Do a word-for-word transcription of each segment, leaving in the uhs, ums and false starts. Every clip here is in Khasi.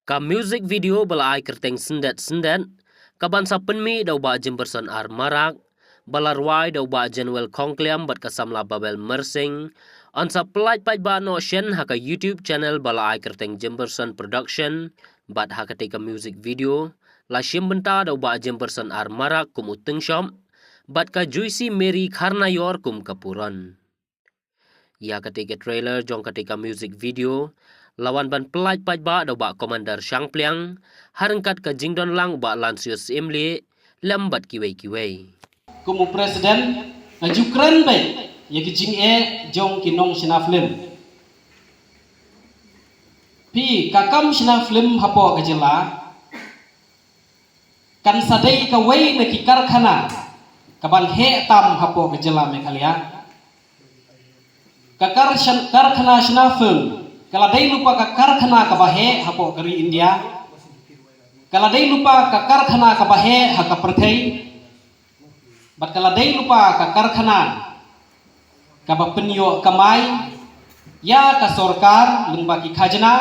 Ka music video ba la ai kyrteng Syndet Syndet, ka ban sa pynmih da u Bah Jimberson R Marak, ba la rwai da u Bah Januel Khongkliam bad ka samla Babel Mersing, yn sa pyllait paidbah noh shen ha ka YouTube channel ba la ai kyrteng Jimberson Production, bad ha katei ka music video la shim bynta da u Bah Jimberson R Marak kum u Tyngshop, bad ka Juicy Mary Kharnaior kum ka Puron. Ïa katei ka trailer jong katei ka music video la wan ban pyllait paidbah da u Bah Commander Shangpliang, ha ryngkat ka jingdon lang u Bah Lansius Syiemlieh, lem bad kiwei kiwei. Kum u president, nga ju kren beit ïa ki jingeh jong ki nongshna film. Phi, ka kam shna film hapoh ka jylla kan sa dei kawei na ki karkhana ka ban heh tam hapoh ka jylla Meghalaya. Ka kar-, karkhana shna film ka la dei lypa ka karkhana kaba heh hapoh ka ri India. Ka la dei lypa ka karkhana kaba heh ha ka pyrthei. Bad ka la dei lypa ka karkhana kaba pynïoh kamai ïa ka sorkar lyngba ki khajna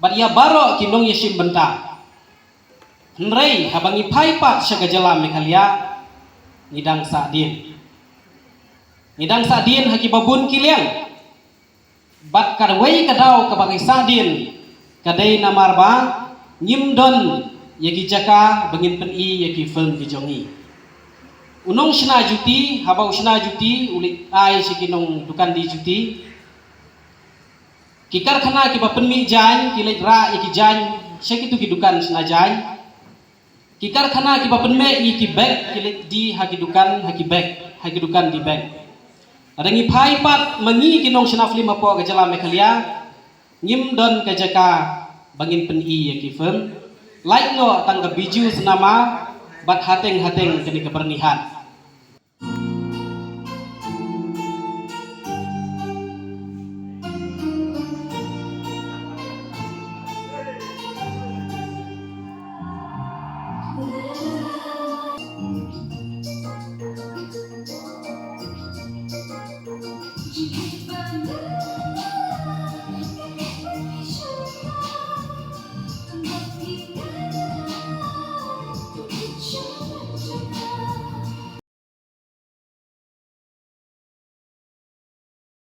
bad ïa baroh ki nongïashim bynta. Hynrei haba ngi phai pat sha ka jylla Meghalaya, ngi dang sahdien. Ngi dang sahdien ha kiba bun ki liang. Bad kawei ka daw kaba ngi sahdien ka dei namar ba ngim don ïa ki jaka ba ngin pyni ïa ki film ki jong ngi. U nongshna juti, haba u shna juti u leit ai sha ki nongdukan die juti. Ki karkhana kiba pynmih jaiñ ki leit rah ïa ki jaiñ sha kitu ki dukan shna jaiñ. Ki karkhana kiba pynmih ïa ki bag ki leit die ha ki dukan, ha ki bag, ha ki dukan die bag. Lada ngi phai pat ma ngi ki nongshna film hapoh ka jylla Meghalaya, ngim don ka jaka ba ngin pyni ïa ki film. Lait noh tang ka Bijou Cinema bad hateng hateng kane ka Byrnihat.